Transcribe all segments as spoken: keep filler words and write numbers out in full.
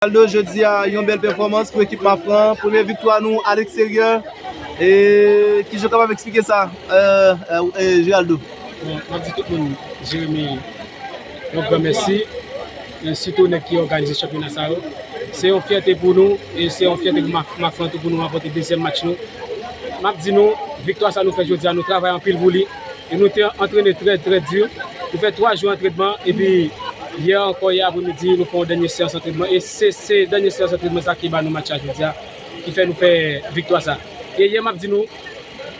Geraldo, jodi a, yon bèl pèfòmans pou ekip Mafran. Premye viktwa nou aleksteryè. E kijan w kapab eksplike sa, euh, euh, euh, Geraldo? Bon, m ap di tout moun, Jeremi, yon gran mèsi. E sitou nèg ki òganize chanpyona sa yo. Se yon fyète pou nou, e se yon fyète pou Maf- Mafran tou pou nou ranpòte dezyèm match nou. M ap di nou, viktwa sa nou fè jodi a, nou travay anpil pou li. E nou te antrene trè, trè di. Nou fè twa jou antrenman, epi yè ankò, yè apremidi, nou fè yon dènye seyans antrenman. E se, se dènye seyans antrenman sa ki ba nou match la jodi a, ki fè nou fè viktwa sa. E yè, m ap di nou,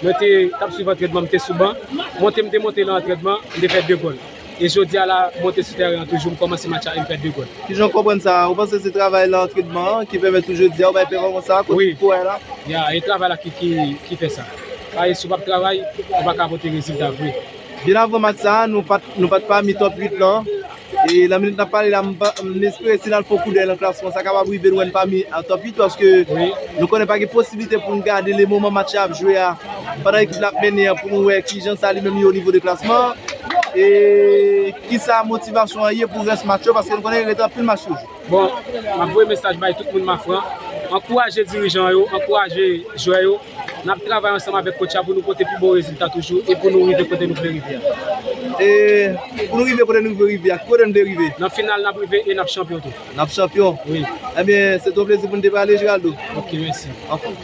mwen te t ap swiv antrenman, m te sou ban. Monte m te monte nan antrenman, m te fè de gòl. E jodi a la, m monte sou tèren an toujou, m kòmanse match la e m fè de gòl. Kijan w konprann sa? Ou panse se travay nan antrenman an ki pèmèt ou jodi a ou bay pèfòmans sa a kote ou ye la? Ya, e travay la ki, ki, ki fè sa. Paske si w p ap travay, ou pa ka pote rezilta vre. Byen avan match sa a, nou pa t nou pa t pami top uit lan. E nan minit n ap pale la, m pa- m espere si n al fè yon koudèy nan klasman, sa kapab rive nou wè n pami an top uit paske Wi. nou konnen pa gen posiblite pou n gade le moman match la ap jwe a pandan ekip la ap mennen an pou nou wè kijan sa li menm ye o nivo de klasman. E kisa motivasyon an ye pou rès match yo paske nou konnen rete anpil match toujou. Bon, m ap voye mesaj bay tout moun Mafran. Ankouraje dirijan yo, ankouraje jwè yo. N ap travay ansanm avèk kotch la pou nou pote pi bon rezilta toujou e pou nou rive kote nou vle rive a. E pou nou rive kote nou vle rive a, ki kote n vle rive? Nan final n ap rive e n ap chanpyon tou. N ap chanpyon? Wi. Ebyen, se te yon plezi pou n te pale, Geraldo. Ok, mèsi. Anfòm.